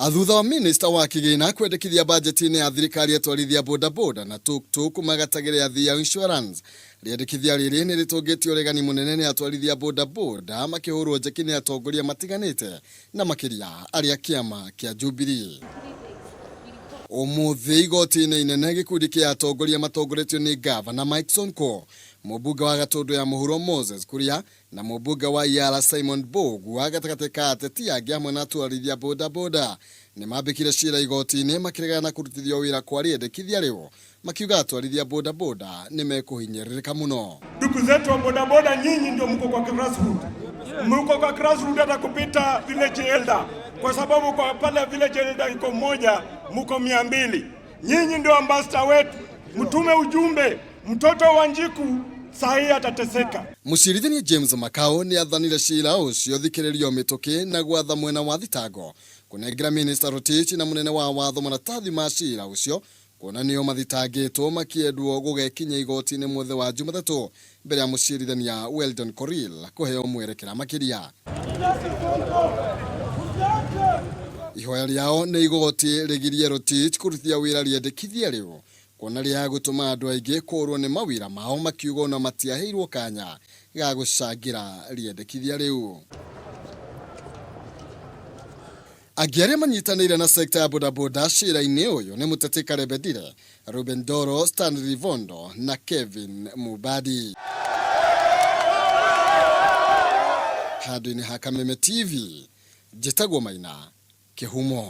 Thutha wa minista wa kĩgĩna kwendekithia bajeti-inĩ ya thirikari atwarithia bodaboda na tuktuk magatagĩre athii a insurance. Rĩendekithia rĩrĩ nĩ rĩtũngĩtie ũregani mũnene nĩ atwarithia bodaboda makĩhũrwo njeki nĩ atongoria matiganĩte na makĩria arĩa kĩama kĩa Jubilee. Ũmũthĩ igoti-inĩ inene gĩkundi kĩa atongoria matongoretio nĩ gavana Mike Sonko, mũmbunge wa Gatũndũ ya Mũhuro Moses Kuria na mũmbunge wa Yala Simon Mbugua gatagatĩ ka ateti angĩ hamwe na atwarithia bodaboda nĩ mambĩkire cira igoti-inĩ makĩregana na kũrutithio wĩra kwa rĩendekithia rĩu makiuga atwarithia bodaboda nĩ mekũhinyĩrĩrĩka mũno. Ndugu zetu wa bodaboda, nyinyi ndio mko kwa grassroots, mko kwa grassroots hata kupita village elder, kwa sababu kwa pale village elder iko mmoja, mko 200. Nyinyi ndio ambassador wetu, mtume ujumbe, mtoto wa Njiku sahi atateseka. Mũcirithania James Makau nĩ athanire cira ũcio thikĩrĩrio mĩtũkĩ na gwatha mwena wa thitango kũnengera minista Rotich na mũnene wa watho maratathi ma cira ũcio kuona nĩo mathitangĩtwo makĩendwo gũgekinya igoti-inĩ mũthĩ wa Jumatatũ mbere ya mũcirithania Weldon Korir kũheo mwerekera makĩria. Ihoya rĩao nĩ igoti rĩgirie Rotich kũrutithia wĩra rĩendekithia rĩu kuona rĩa gũtũma andũ aingĩ kũrwo nĩ mawĩra mao makiuga ona matiaheirwo kanya ga gũcangĩra rĩendekithia rĩu. Angĩ arĩa manyitanĩire na sekta ya bodaboda cira-inĩ ũyũ nĩ Mũteti Karebedire, Ruben Doro, Stanley Rivondo na Kevin Mubadi. Handũ-inĩ ha Kameme TV, njĩtagwo Maina Kĩhumo.